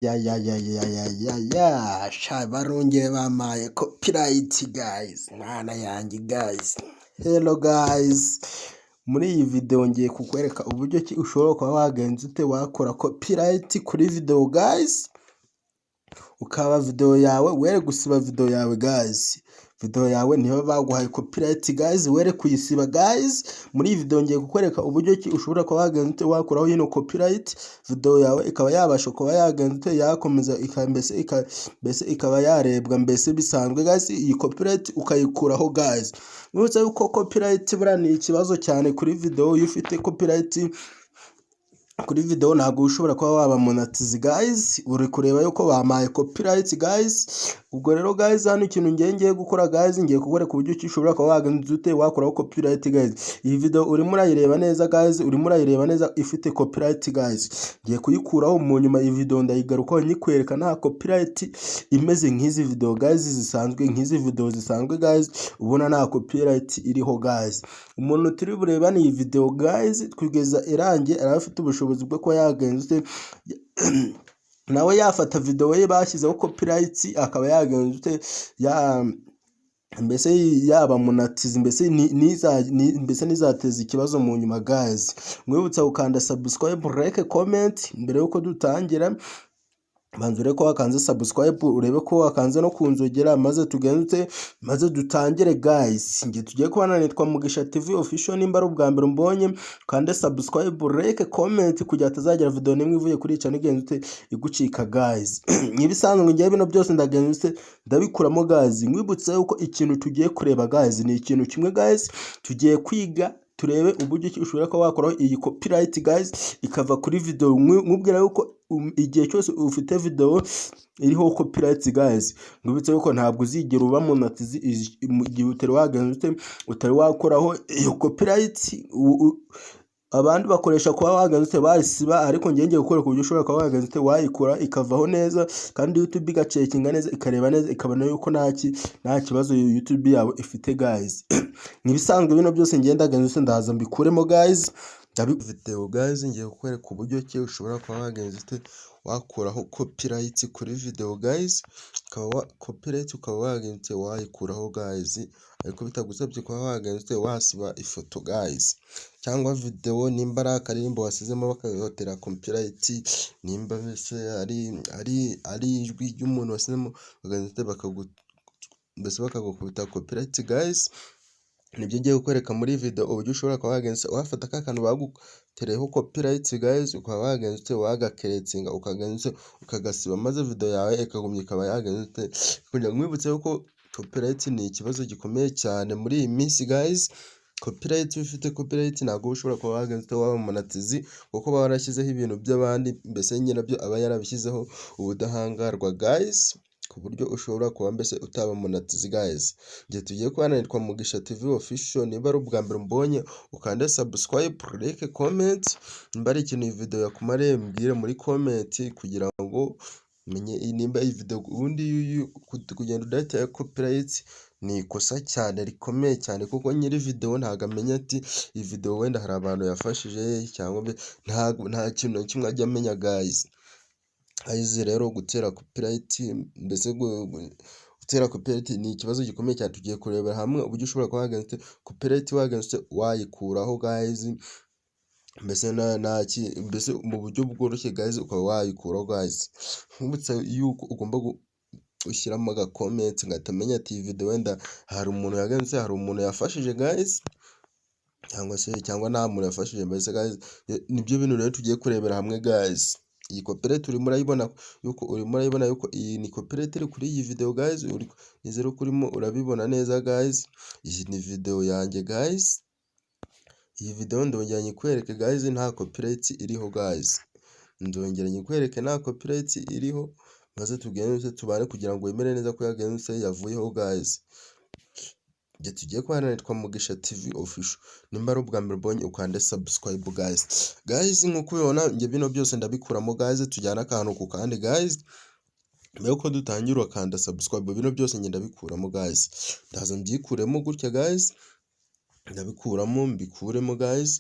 Ya ya ya ya ya ya ya, sha, barongeye bampaye copyright guys, mwana yanjye guys. Hello guys, muri iyi video ngiye kukwereka uburyo ki ushobora kuba wagenza ute wakora copyright kuri video guys, ukaba video yawe were gusiba video yawe guys. Video yawe niba baguhaye copyright guys, were kuyisiba guys. Muri iyi video ngiye kukwereka uburyo ki ushobora kuba wagenza ute wakuraho ino copyright, video yawe ikaba yabasha kuba yagenza ute yakomeza mbese ikaba yarebwa mbese bisanzwe guys, iyi copyright ukayikuraho guys. Nibutsa yuko copyright buriya ni ikibazo cyane kuri video. Iyo ufite copyright kuri video, ntabwo ushobora kuba waba monetize guys. Uri kureba yuko bampaye copyright guys. Ubwo rero guys, hano ikintu ngiye gukora guys, ngiye kukwereka uburyo ki ushobora kuba wagenza ute wakuraho copyright guys. Iyi video urimo urayireba neza guys, urimo urayireba neza, ifite copyright guys. Ngiye kuyikuraho mu nyuma. Iyi video ndayigarukaho nyikwereka nta copyright, imeze nk'izi video guys zisanzwe, nk'izi video zisanzwe guys, ubona nta copyright iriho guys. Umuntu turi burebane iyi video guys kugeza irangiye araba afite ubushobozi bwo kuba yagenza ute nawe yafata video ye bashyizeho copyright, akaba yagenza ute ya mbese yaba monetize, mbese mbese ntizateza ikibazo mu nyuma guys. Mwibutsa gukanda subscribe, like, comment. Mbere yuko dutangira, banza urebe ko wakanze subscribe, urebe ko wakanze no kunzogera, maze tugenze, maze dutangire guys. Nge tugiye kubana nitwa Mugisha TV Official. Nimba ari ubwa mbere umbonye, kande subscribe, like, comment, kugira hatazagira video nimwe ivuye kuri iyi channel igenze ute igucika guys. Nk'ibisanzwe, ngiye bino byose ndagenze ute ndabikuramo guys. Nkwibutsa yuko ikintu tugiye kureba guys ni ikintu kimwe guys. Tugiye kwiga turebe uburyo ki ushobora kuba wakoraho iyi copyright guys, ikava kuri video. Nkubwira yuko igihe cyose ufite video iriho copyright guys, nkubitse yuko ntabwo uzigera uba monetize mu gihe utari wagenza ute utari wakoraho iyo copyright. Abandi bakoresha kuba wagenza ute bayisiba, ariko ngiye gukora ku buryo ushobora kuba wagenza ute wayikora ikavaho neza, kandi YouTube igacekinga neza, ikareba neza, ikabona yuko nta kibazo YouTube yawe ifite guys. Nk'ibisanzwe, bino byose ngenda ute ndaza mbikuremo guys. Video guys, ngiye kukwereka uburyo ki ushobora kuba wagenza ute wakuraho copyright kuri video guys, ukaba copyright ukaba wagenza wayikuraho guys, ariko bitagusabye kuba wagenza ute wasiba ifoto guys cyangwa video. Nimba ari akaririmbo wasizemo bakagutera copyright, nimba mbese ari ijwi ry'umuntu wasizemo, bakagenza ute mbese bakagukubita copyright guys. Nibyo ngiye kukwereka muri video, uburyo ushobora kuba wagenza wafata ka kantu bagutereyeho copyright guys, ukaba wagenza ute wagakeretsinga, ukagenza ukagasiba, maze video yawe ikagumya ikaba yagenza ute. Kugira ngo nkwibutse yuko copyright ni ikibazo gikomeye cyane muri iyi minsi guys. Copyright, iyo ufite copyright ntabwo uba ushobora kuba wagenza ute waba monetize, kuko baba warashyizeho ibintu by'abandi, mbese nyirabyo aba yarabishyizeho ubudahangarwa guys, ku buryo ushobora kuba mbese utaba monetize guys. Igihe tugiye kubana nitwa Mugisha TV Official. Niba ari ubwa mbere umbonye, ukande subscribe, like, comment. Nimba ari ikintu iyi video yakumariye, mbwire muri comment kugira ngo menye nimba iyi video. Ubundi kugenda udateye copyright ni ikosa cyane rikomeye cyane, kuko nyiri video ntabwo amenya ati iyi video wenda hari abantu yafashije cyangwa nta kintu na kimwe ajya amenya guys. Guys rero, gutera copyright, mbese gutera copyright ni ikibazo gikomeye cyane. Tugiye kurebera hamwe uburyo ushobora kuba wagenza copyright wagenza wayikuraho guys, mbese mbese mu buryo bworoshye guys, ukaba wayikuraho guys. Nkwibutsa yuko ugomba gushyiramo agacomment ngahita menya ati iyi video wenda hari umuntu yagenze, hari umuntu yafashije guys, cyangwa se cyangwa nta muntu yafashije mbese guys. Nibyo bintu rero tugiye kurebera hamwe guys. Iyi copyright urimo urayibona yuko iyi ni copyright iri kuri iyi video guys. Nizere ko urimo urabibona neza guys. Iyi ni video yanjye guys. Iyi video ndongera nyikwereke guys, nta copyright iriho guys. Ndongera nyikwereke nta copyright iriho, maze tugende tubane kugira ngo wemere neza ko yagenze yavuyeho guys. Igihe tugiye kubana nitwa Mugisha TV Official. Nimba ari ubwa mbere ubonye, ukande subscribe guys. Guys, nk'uko ubibona, njye bino byose ndabikuramo guys, tujyane akantu ku kandi guys. Mbere yuko dutangira, urakanda subscribe. Bino byose njye ndabikuramo guys, ndaza mbyikuremo gutya guys. Ndabikuramo mbikuremo guys,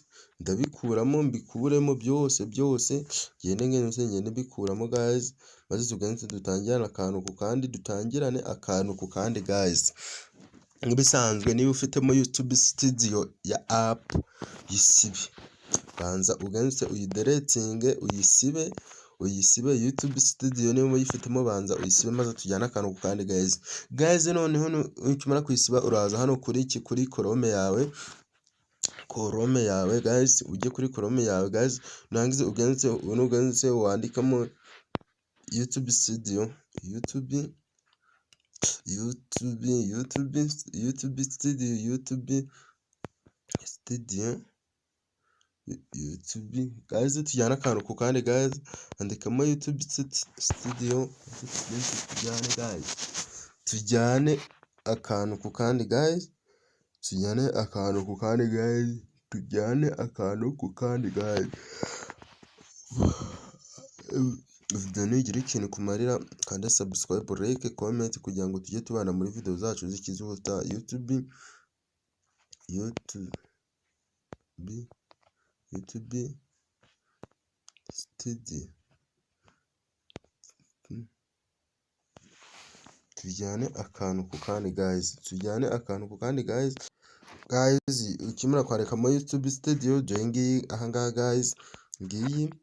ndabikuramo mbikuremo byose byose, ngende ngende mbikuramo guys, maze tugende dutangirane akantu ku kandi, dutangirane akantu ku kandi guys. Nk'ibisanzwe niba ufitemo YouTube Studio ya app, yisibe, banza ugende uyideletinge, uyisibe, uyisibe YouTube Studio niba uyifitemo banza uyisibe, maze tujyane akantu ku kandi guys. Guys, noneho nikimara kuyisiba uraza hano kuri iki, kuri Chrome yawe, Chrome yawe guys, ujye kuri Chrome yawe guys, nurangiza ugende wandikamo YouTube Studio, YouTube, YouTube, YouTube, YouTube Studio, YouTube Studio, YouTube guys, tujyane akantu ku kandi guys, andikamo YouTube Studio, tujyane guys, tujyane akantu ku kandi guys, tujyane akantu ku kandi guys, tujyane akantu ku kandi guys. Video nigira ikintu ikumarira ukande subscribe, like, comment kugira ngo tujye tubana muri video zacu z'ikizuta. YouTube, YouTube, YouTube Studio, tujyane akantu ku kandi guys, tujyane akantu ku kandi guys. Guys, ukimara kwandikamo YouTube Studio, dore ngiyi ahangaha guys, ngiyi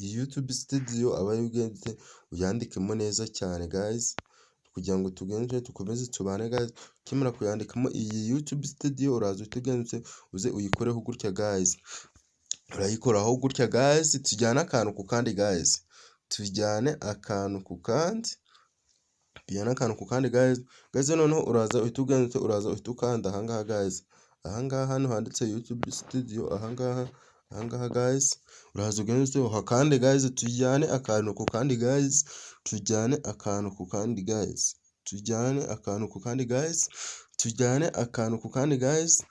YouTube Studio, aba ari ugende uyandikemo neza cyane guys, kugira ngo tugende dukomeze tubane guys. Ukimara kuyandikamo iyi YouTube Studio, uraza uhite ugende uze uyikoreho gutya guys, urayikoraho gutya guys, tujyane akantu ku kandi guys, tujyane akantu ku kandi, tujyane akantu ku kandi guys. Guys, noneho uraza uhite ugenda, uraza uhite ukanda ahangaha guys, ahangaha hano handitse YouTube Studio, ahangaha, ahangaha guys, uraza ugende uhakande guys, tujyane akantu ku kandi guys, tujyane akantu ku kandi guys, tujyane akantu ku kandi guys, tujyane akantu ku kandi guys,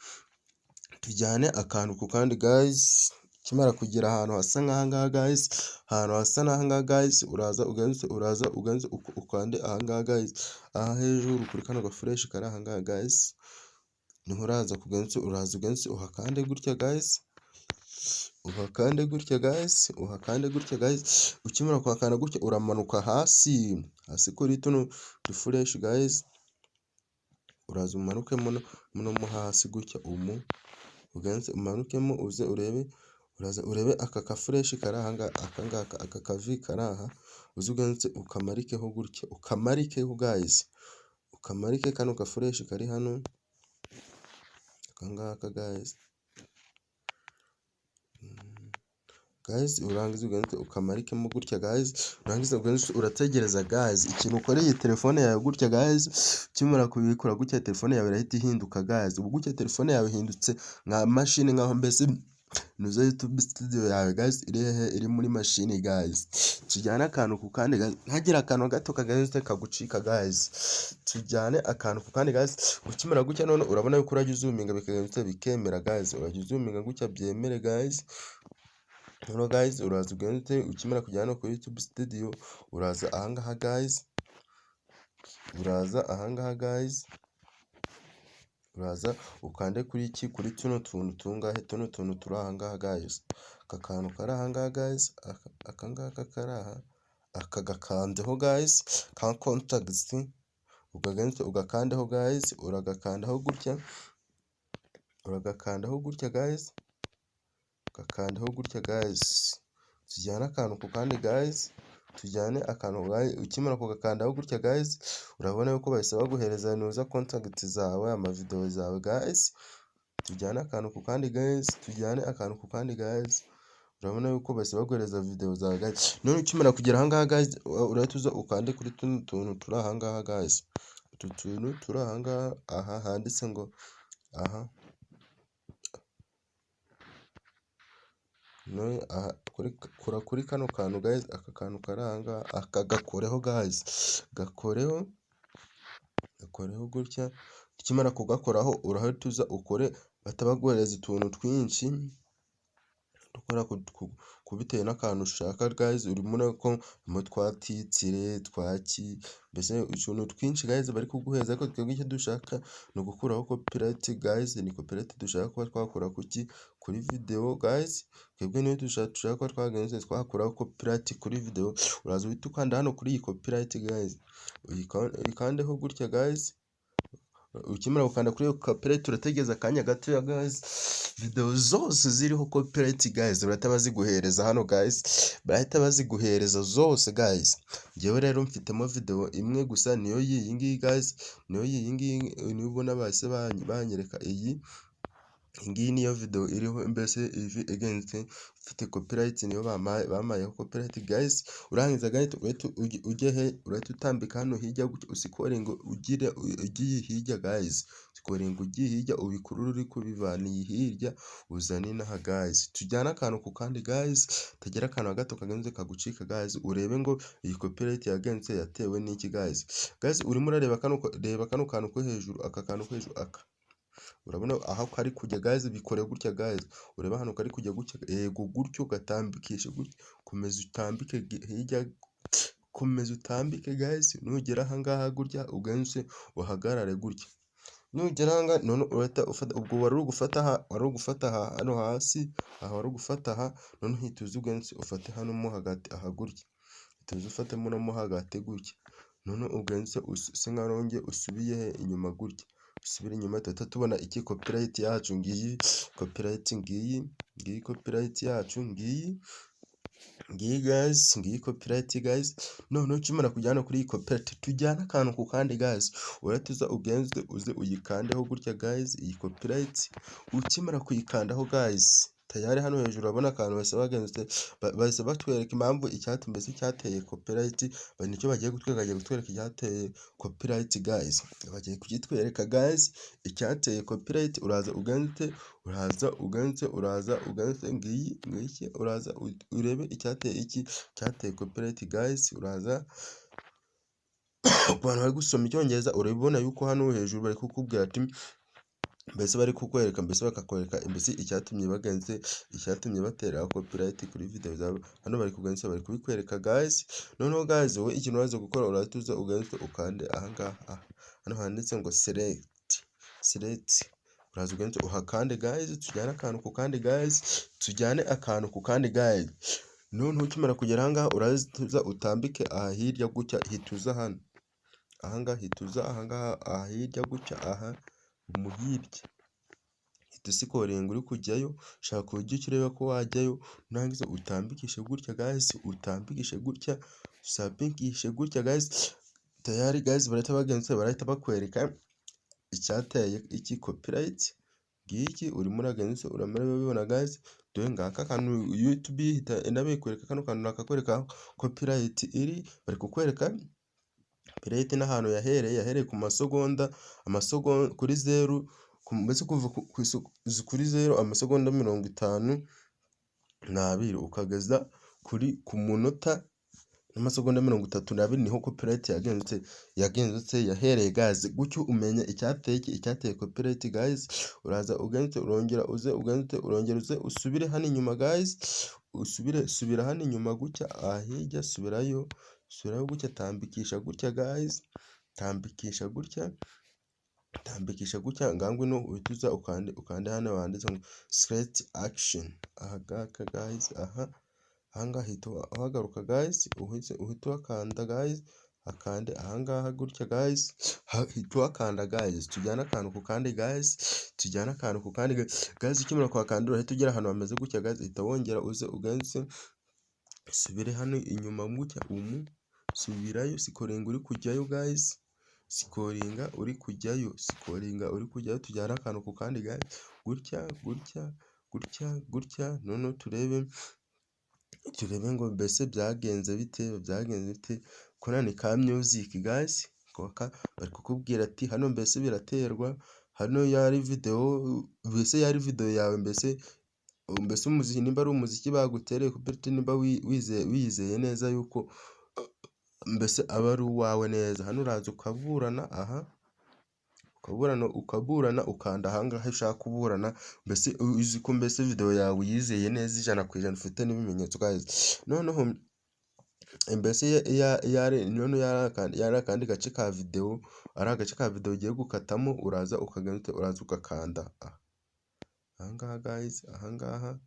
tujyane akantu ku kandi guys. Ukimara kugera ahantu hasa nk'ahangaha guys, ahantu hasa n'ahangaha guys, uraza ugende, uraza ugende ukande ahangaha guys, aha hejuru kuri kano gaflèche kari ahangaha guys, niho uraza kugenda, uraza ugende uhakande gutya guys, uhakande gutya guys, uhakande gutya guys. Ukimara kuhakanda gutya uramanuka hasi hasi kuri tuno duflèche guys, uraza umanuke muno mo hasi gutya, umu ugende umanukemo uze urebe, uraza urebe aka kaflèche kari ahangaha, aka ngaka, aka kavi kari aha, uze ugende ukamarikeho gutya, ukamarikeho guys, ukamarike kano gaflèche kari hano, aka ngaka guys. Guys, urangiza ugende ukamarikemo gutya guys, urangiza ugende urategereza guys. Ikintu ukoreye telefone yawe gutya guys, ukimara kubikora gutya telefone yawe irahita ihinduka guys. Ubu gutya telefone yawe ihindutse nka mashini, nkaho mbese nuza YouTube Studio yawe guys iri hehe? Iri muri mashini guys. Tujyane akantu ku kandi guys, ntihagire akantu gato kagahita kagucika guys, tujyane akantu ku kandi guys. Ukimara gutya none urabona yuko urajya uzuminga bikagenda bikemera guys, urajya uzuminga gutya byemere guys. Noneho guys, uraza ugende, ukimara kugera hano kuri YouTube Studio, uraza ahangaha guys, uraza ahangaha guys, uraza ukande kuri iki, kuri tuno tuntu tungahe, tuno tuntu turi ahangaha guys, aka kantu kari ahangaha guys, aka ngaka kari aha, aka gakandeho guys, ka contact, ukagenda ugakandeho guys, uragakandaho gutya, uragakandaho gutya guys, ugakandaho gutya guys, tujyane akantu ku kandi guys, tujyane akantu. Ukimara kugakandaho gutya guys, urabona yuko bahise baguhereza nuza contact zawe, amavideo zawe guys. Tujyane akantu ku kandi guys, tujyane akantu ku kandi guys, urabona yuko bahise baguhereza video zawe guys. None ukimara kugera ahangaha guys, urahita uza ukande kuri tuno tuntu turi ahangaha guys, utu tuntu turi ahangaha, aha handitse ngo aha, kora kuri kano kantu guys, aka kantu kari ahangaha, aka gakoreho guys, gakoreho, gakoreho gutya. Ukimara kugakoraho urahita uza ukore, bahita baguhereza utuntu twinshi, dukora Bitewe n'akantu ushaka guys, urimo urabona ko harimo twa title twaki, mbese utuntu twinshi guys bari kuguheza, ariko twebwe icyo dushaka ni ugukuraho copyright guys. Ni copyright dushaka kuba twakura kuki? Kuri video guys. Twebwe niyo dushaka kuba twagenze twakuraho copyright kuri video. Uraza uhita ukanda hano kuri iyi copyright guys, uyikandeho gutya guys. Ukimara gukanda kuri iyo copyright, urategereza akanya gatoya guys, video zose ziriho copyright guys barahita baziguhereza hano guys, barahita baziguhereza zose guys. Njyewe rero mfitemo video imwe gusa, niyo iyi ngiyi guys, niyo iyi ngiyi, niyo ubona bahise banyereka. Iyi ngiyi niyo video iriho mbese against ifite copyright, niyo bampayeho copyright guys. Urangiza guys, ujye he? Urahita utambika hano hirya gutya, uscrollinge ugire ugiye hirya guys, scrollinga ugiye hirya, ubikurure uri kubivana iyi hirya uzane inaha guys. Tujyane akantu ku kandi guys, tagira akantu na gato kagenze kagucika guys, urebe ngo iyi copyright yagenze yatewe n'iki guys. Guys, urimo urareba kano, reba kano kantu ko hejuru, aka kantu ko hejuru aka, urabona aho kari kujya guys? Bikore gutya guys, urebe hano kari kujya gutya, yego gutyo, gatambikishe gutya, komeza utambike hirya, komeza utambike guys. Nugera aha ngaha gutya, ugenze uhagarare gutya. Nugera aha ngaha none urahita ufata, ubwo wari uri gufata aha, wari uri gufata aha hano hasi aha, wari uri gufata aha, none uhita uza ugenze ufate hano mo hagati aha gutya, uhita uza ufatemo no mo hagati gutya, none ugenze use nkaho wongeye usubiye inyuma gutya, usubire inyuma. Tuhita tubona iki? Copyright yacu ngiyi, copyright ngiyi, ngiyi copyright yacu ngiyi, ngiyi guys, ngiyi copyright guys. Noneho ukimara kujya hano kuri iyi copyright, tujyane akantu ku kandi guys, urahita uza ugenze uze uyikandeho gutya guys, iyi copyright. Ukimara kuyikandaho guys, tayari hano hejuru urabona akantu bahise bagenze, bahise batwereka impamvu icyateye, mbese icyateye copyright nicyo bagiye kutwereka. Bagiye kutwereka icyateye copyright guys, bagiye kugitwereka guys, icyateye copyright. Uraza ugenze, uraza ugenze, uraza ugenze, ngiyi, ngiki, uraza urebe icyateye iki, cyateye copyright guys. Uraza, ku bantu bari gusoma Icyongereza, urabibona yuko hano hejuru bari kukubwira ati mbese bari kukwereka, mbese bakakwereka mbese icyatumye bagenze, icyatumye batera copyright kuri video zawe. Hano bari kugenza, bari kubikwereka guys. Noneho guys, wowe ikintu uraza gukora, urahita uza ugenze ukande ahangaha hano handitse ngo select, select. Uraza ugenze uhakande guys, tujyane akantu ku kandi guys, tujyane akantu ku kandi guys. Noneho ukimara kugera ahangaha, uraza uza utambike aha hirya gutya, hita uza hano ahangaha, hita uza ahangaha aha hirya gutya, aha mu hirya, hita uscrollinga uri kujyayo, shaka uburyo ki ureba ko wajyayo. Nurangiza utambikishe gutya guys, utambikishe gutya, usambikishe gutya guys. Tayari guys, barahita bagenza, barahita bakwereka icyateye iki copyright, ngiki. Urimo uragenza urabibona guys, dore ngaka akantu YouTube ihita inabikwereka. Kano kantu nakakwereka copyright iri, bari kukwereka copyright n'ahantu yahereye. Yahereye ku masegonda, amasegonda kuri zeru, mbese kuva kuri 0 amasegonda 52 ukageza kuri ku munota n'amasegonda 32, niho copyright yagenze yahereye guys. Gutyo umenya icyateye iki, icyateye copyright guys. Uraza ugenze, urongera uze ugenze, urongera uze usubire hano inyuma guys, usubire, subira hano inyuma gutya aha hirya, subirayo, subirayo gutya, tambikisha gutya guys, tambikisha gutya, tambikisha gutya. Ngaho ngwino uhite uza ukande hano handitse ngo select action, aha ngaka guys, aha ahangaha hita uhagaruka guys, uhite uhakanda guys, akande ahangaha gutya guys, hita uhakanda guys. Tujyane akantu ku kandi guys, tujyane akantu ku kandi guys. Ukimara kuhakanda, urahita ugera ahantu hameze gutya guys, uhita wongera uze ugenze usubire hano inyuma gutya, umu subirayo, scrollinga uri kujyayo guys, scrollinga uri kujyayo, scrollinga uri kujyayo. Tujyane akantu ku kandi guys, gutya gutya gutya gutya. Noneho turebe ngo mbese byagenze bite, byagenze bite? Kona ni ka music guys, bari kukubwira ati hano mbese biraterwa hano yari video, mbese yari video yawe, mbese umuziki, nimba ari umuziki bagutereye copyright, nimba wizeye neza yuko mbese aba ari uwawe neza. Hano uraza ukaburana, aha ukaburana. Ukaburana, ukanda ahangaha ushaka kuburana, mbese uzi ko mbese video yawe uyizeye neza 100%, ufite n'ibimenyetso guys. Noneho mbese noneho yari akandi gace ka video, ari agace ka video ugiye gukatamo, uraza ukagenda, uraza ugakanda ahangaha guys, ahangaha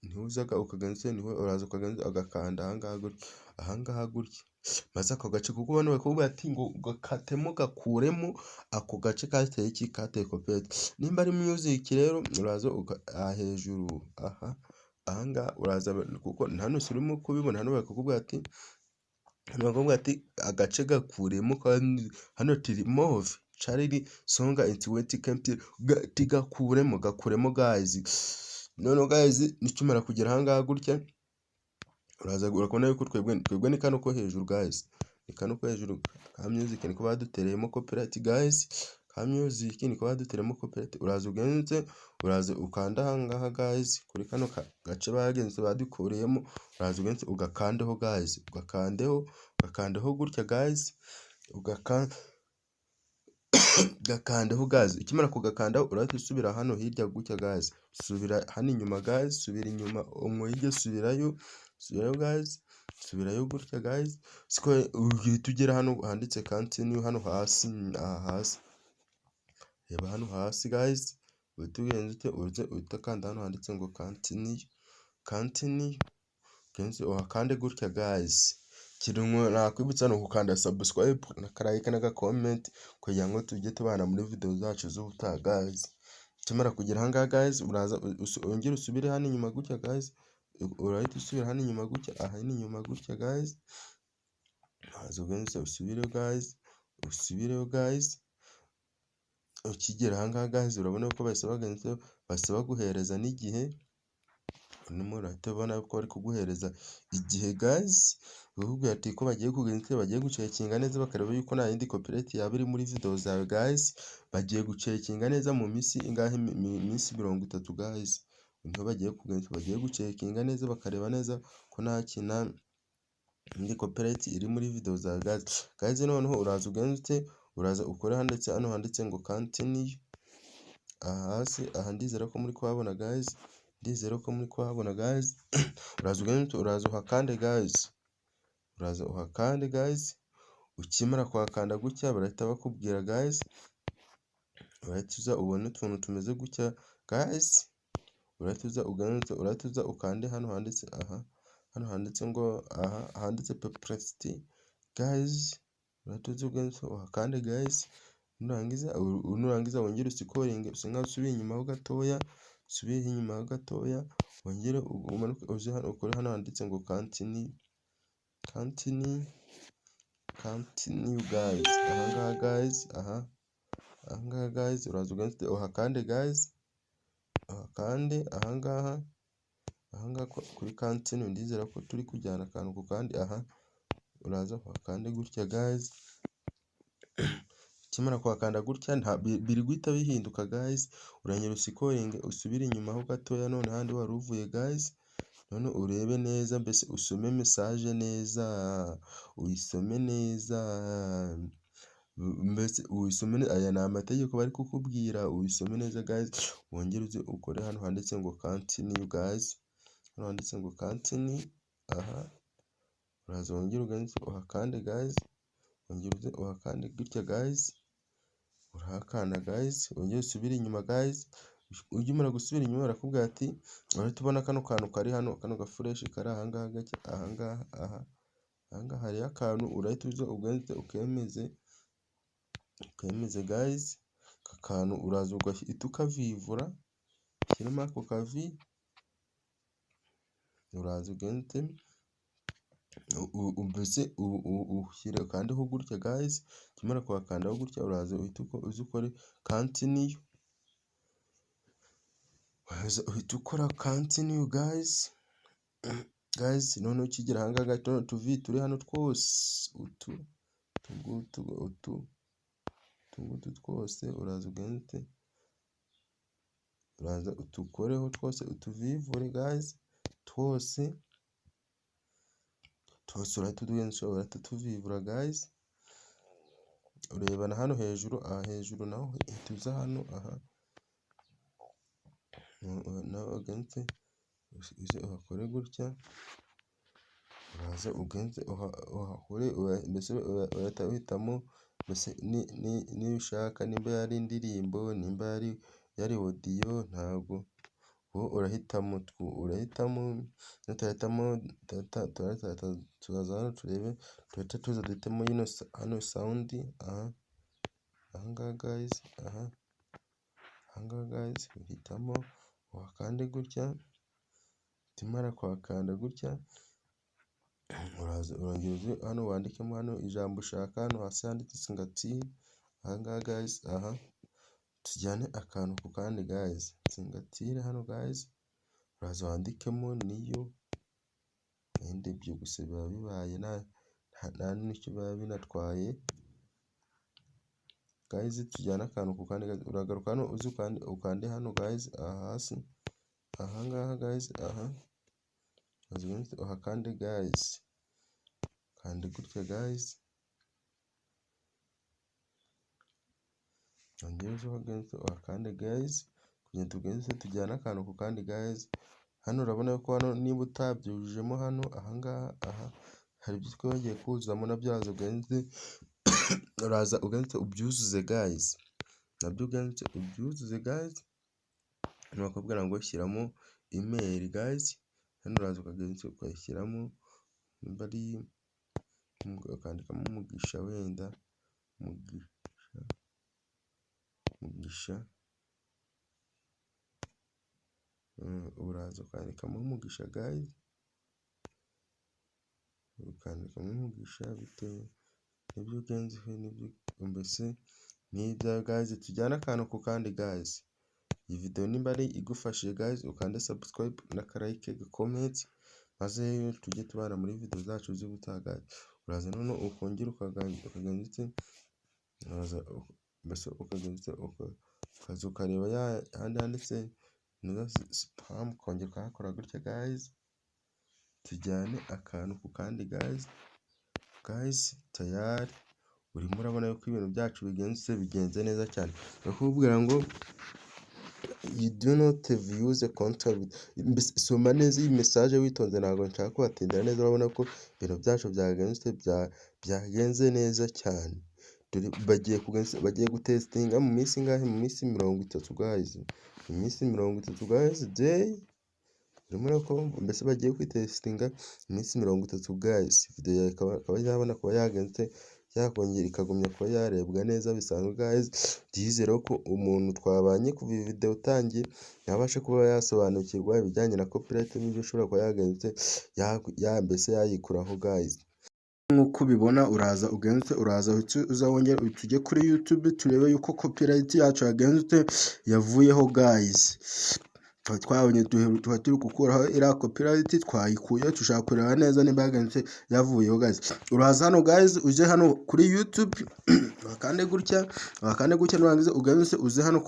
niho uza ukagenda, niho uraza ukagenda ugakanda ahangaha gutya, ahangaha gutya, maze ako gace, kuko bano bari kukubwira ati ngo gakatemo, gakuremo ako gace kateye iki? Kateye copyright. Nimba ari music rero, uraza aha hejuru, aha ahangaha uraza, kuko hano si urimo kubibona. Hano bari ati agace gakuremo, hano ati "Remove child song and gakuremo, gakuremo guys." Noneho guys, nikimara kugera ahangaha gutya, uraza urabona yuko twebwe ni kano ko hejuru guys, ni kano ko hejuru ka music, niko badutereyemo copyright guys, ka music niko badutereyemo copyright. Uraza ugenze, uraza ukanda ahangaha guys, kuri kano gace bagenze badukuriyemo, uraza ugenze ugakandeho guys, ugakandeho, ugakandeho gutya guys, ugakandeho guys. Ukimara kugakandaho, urahita usubira hano hirya gutya guys, subira hano inyuma guys, subira inyuma hirya, subirayo, subirayo guys, subirayo gutya guys, siko uhita ugera hano handitse "Continue", hano hasi, aha hasi, reba hano hasi guys, uhita ugenza ute? Uhita ukanda hano handitse ngo "Continue", "Continue", uhakande gutya guys. Ikintu nakwibutsa ni ugukanda subscribe n'aka like n'aga comment kugira ngo tujye tubana muri video zacu z'ubutaha guys. Ukimara kugera aha ngaha guys, uraza wongere usubire hano inyuma gutya guys, urahita usubira hano inyuma gutya, aha inyuma gutya guys, uraza ugenze usubireyo guys, usubireyo guys. Ukigera aha ngaha guys, urabona ko bahise baguhereza n'igihe, urimo urahita ubona ko bari kuguhereza igihe guys, bakakubwira ati ko bagiye bagiye gucheckinga neza, bakareba yuko nta yindi copyright yaba iri muri video zawe guys. Bagiye gucheckinga neza mu minsi ingahe? Minsi 30 guys, niho bagiye gucheckinga neza, bakareba neza ko nta kintu indi copyright iri muri video zawe guys. Guys, noneho uraza ugenze ute? Uraza ukore handitse, hano handitse ngo "Continue", aha hasi aha. Ndizera ko muri kuhabona guys, ndizera ko muri kuhabona guys. Uraza ugende, uraza uhakande guys, uraza uhakande guys. Ukimara kuhakanda gutya, barahita bakubwira guys, urahita uza ubone utuntu tumeze gutya guys. Urahita uza ugende, urahita uza ukande hano handitse, aha hano handitse ngo, aha handitse "Publicity" guys, urahita uza ugende uhakande guys. Nurangiza wongere uscrollinge, use nkaho usubiye inyuma ho gatoya, usubire inyuma ho gatoya, wongere umanuke uze hano ukore hano handitse ngo "Continue", "Continue", "Continue" guys, ahangaha guys, aha ahangaha guys, uraza ugende uhakande guys, uhakande ahangaha, ahangaha kuri "Continue". Ndizera ko turi kujyana akantu ku kandi. Aha uraza uhakande gutya guys. Ukimara kuhakanda gutya, biri guhita bihinduka guys. Urongera uscrollinge, usubire inyuma ho gatoya, none hahandi wari uvuye guys, none urebe neza, mbese usome message neza, uyisome neza, mbese uyisome. Aya ni amategeko bari kukubwira, uyisome neza guys. Wongere uze ukore hano handitse ngo "Continue" guys, hano handitse ngo "Continue", aha uraza wongere uhakande guys, wongere uze uhakande gutya guys, urahakanda guys, wongere usubire inyuma guys. Ukimara gusubira inyuma, barakubwira ati urahita ubona kano kantu kari hano, kano gaflèche kari ahangaha gake, ahangaha, aha ahangaha hariho akantu, urahita uza ugahita ukemeze, ukemeze guys. Aka kantu uraza ugahita ukavivura, ushyiremo ako kavi, uraza ugende mbese ushyire ukandeho gutya guys. Ukimara kuhakandaho gutya, uraza uhite uza ukore "Continue", uhita ukora "Continue" guys. Guys, noneho ukigera aha ngaha, tuno tuvi turi hano twose, utu ngutu, utu ngutu twose, uraza ugende, uraza utukoreho twose, utuvivure guys twose twose, urahita utuvivura guys. Ureba na hano hejuru, aha hejuru naho uhita uza hano aha naho ugenze uze uhakore gutya, uraza ugenze uhakore, mbese urahita uhitamo mbese niba ushaka, nimba ari indirimbo, nimba yari audio, ntabwo wowe urahitamo, urahitamo nutahitamo turaza hano turebe, turahita tuza duhitemo hano sound, aha ngaha guys, aha ngaha guys uhitamo uhakande gutya, ukimara kuhakanda gutya uraza urongera uze hano wandikemo hano ijambo ushaka, hano hasi handitse signature, aha ngaha guys, aha tujyane akantu ku kandi guys, signature hano guys, uraza wandikemo niyo, wenda ibyo gusa biba bibaye nta n'icyo biba binatwaye. Guys, tujyane akantu ku kandi, uragaruka hano uze ukande hano guys, aha hasi, aha ngaha guys, aha uhakande guys, kanda gutya guys, wongere uze uhakande guys, kugira tugende tujyane akantu ku kandi guys. Hano urabona ko hano niba utabyujujemo hano aha ngaha, aha hari ibyo twibagiwe kuzuzamo, nabyo uraza ugenze ubyuzuze guys, nabyo ugenze ubyuzuze guys. Hano bakakubwira ngo shyiramo email guys, hano uraza ukagenda ukayishyiramo, nimba ari ukandikamo Mugisha wenda, Mugisha, uraza ukandikamo Mugisha guys, ukandikamo Mugisha bitewe n'ibyo ugenzeho, mbese ni ibyawe guys, tujyane akantu ku kandi guys. Iyi video nimba ari igufashije guys, ukande subscribe n'aka like, comment, maze tujye tubana muri video zacu z'ubutaha guys. Uraza noneho ukongera ukagenda ute, uraza mbese ukagenda ukaza ukareba hahandi handitse spam, ukongera ukahakora gutya guys, tujyane akantu ku kandi guys. Guys, tayari urimo urabona yuko ibintu byacu bigenze neza cyane. Barakubwira ngo you do not view the content. Soma neza iyi message witonze, ntabwo nshaka kubatindira neza. Urabona ko ibintu byacu byagenze neza cyane. Bagiye gutestinga mu minsi ingahe? Mu minsi 30 guys, mu minsi 30 guys, day urimo urabona ko mbese bagiye kwitestinga iminsi 30 guys, video yawe ikaba yabona kuba yagenze, yakongera ikagumya kuba yarebwa neza bisanzwe guys. Ndizera ko umuntu twabanye kuva iyi video itangiye yabasha kuba yasobanukirwa ibijyanye na copyright n'ibyo ushobora kuba yagenze mbese yayikuraho guys. Nk'uko ubibona, uraza ugenze, uraza uza wongere tujye kuri YouTube turebe yuko copyright yacu yagenze yavuyeho guys. Twabonye tuba turi gukuraho iriya copyright, twayikuye, dushaka kureba neza niba yagenze yavuyeho guys. Uraza hano guys, uje hano kuri YouTube, wakande gutya, wakande gutya, nurangiza ugenze uze hano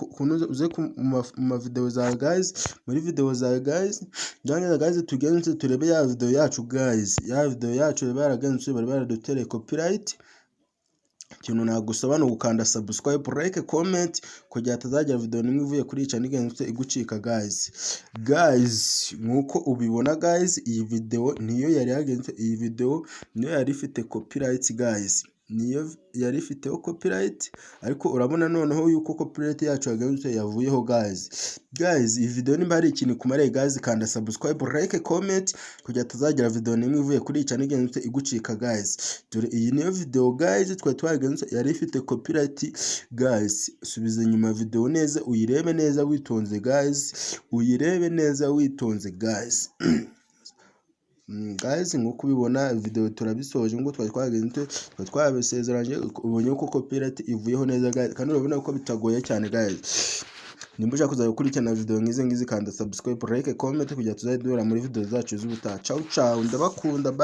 uze mu ma video zawe guys, muri video zawe guys. Nurangiza guys, tugenze turebe ya video yacu guys, ya video yacu baragenze bari baradutereye copyright. Ikintu nagusaba ni ugukanda subscribe, like, comment kugira hatazagira video nimwe ivuye kuri iyi channel igenze igucika guys. Guys, nkuko ubibona guys, iyi video niyo yari yagenze, iyi video niyo yari ifite copyright guys, niyo yari ifiteho copyright, ariko urabona noneho yuko copyright yacu yagenze yavuyeho guys. Guys, iyi video nimba hari ikintu ikumariye guys, kanda subscribe, like, comment kugira hatazagira video nimwe ivuye kuri iyi channel igenze igucika guys. Dore iyi niyo video guys twari twagenze yari ifite copyright guys. Subiza inyuma video neza, uyirebe neza witonze guys, uyirebe neza witonze guys. Guys, nk'uko ubibona video turabisoje nk'uko twari twagenze, twari twabisezeranye. Ubonye ko copyright ivuyeho neza guys, kandi urabona ko bitagoye cyane guys. Nimba ushaka kuzajya gukurikirana video nk'izi ngizi, kanda subscribe, like, comment kugira tuzajye duhura muri video zacu z'ubutaha. Ciao ciao, ndabakunda, bye.